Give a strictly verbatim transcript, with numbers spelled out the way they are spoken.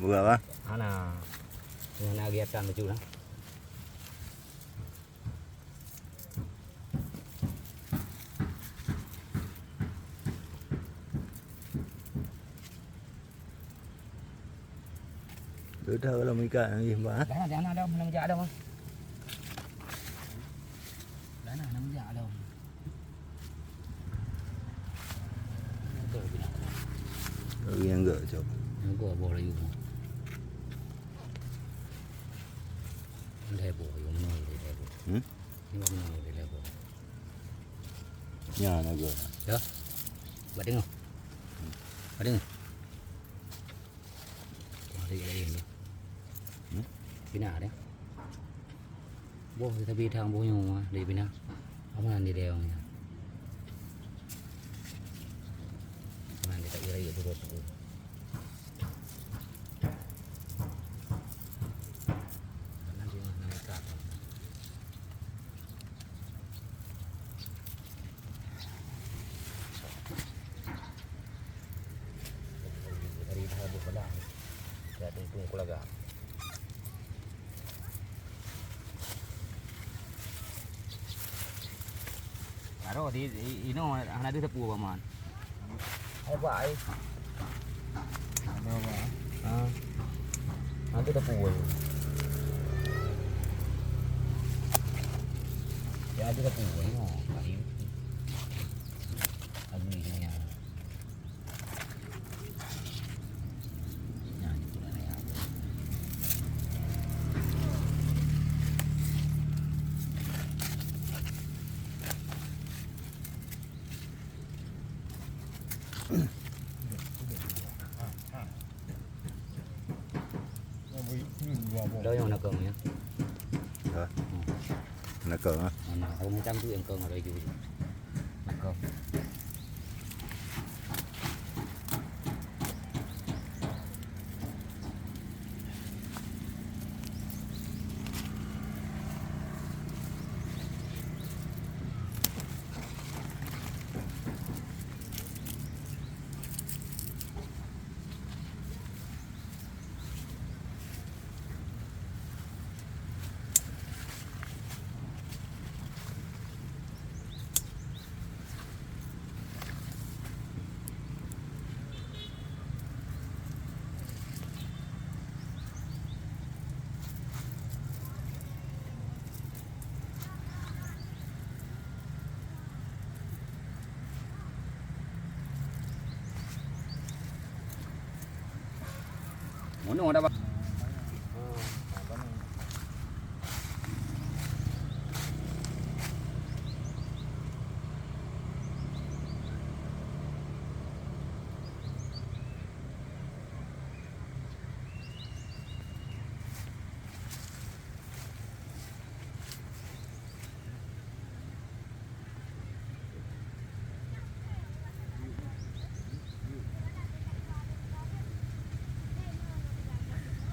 Buka apa? Ana. Nyan lagi akan lucu lah. Sudah kalau mengikat lagi, Mbak, ha? Dah, dah, dah, dah, nak menjak dah, Bang. Dah, dah, nak menjak dah. Lagi yang enggak, cok. Yang enggak, boh layu, Bang. Andai boh, yang mana andai boh? Hmm? Ini mana andai boh? Nya, naga. Ya. Buat tengok. Buat tengok. Wah, dia lain tu. Hmm? Pina dia. Boh, tapi thang boh nyoe, ah, dia pina. Apa nan dia dia orang ni? Mana dia tak kira dia turun tu. Kanan dia mana mereka tu. Hari dah habis belah. Dah tunggu keulaga. Baru di, di inoe hana deuh teupue, Paman. Hai, Pak, ai. Ada, Pak. Ha. Nanti teupue. Ya, ada teupue. Oh, Pak, ini. Lagi ni, ya. Dah yang nak kau ya? Ha? Hmm. Nak kau, ha? Mana? Orang macam tu yang kau ngaroi tu. Nak kau. Mono dah, Bang.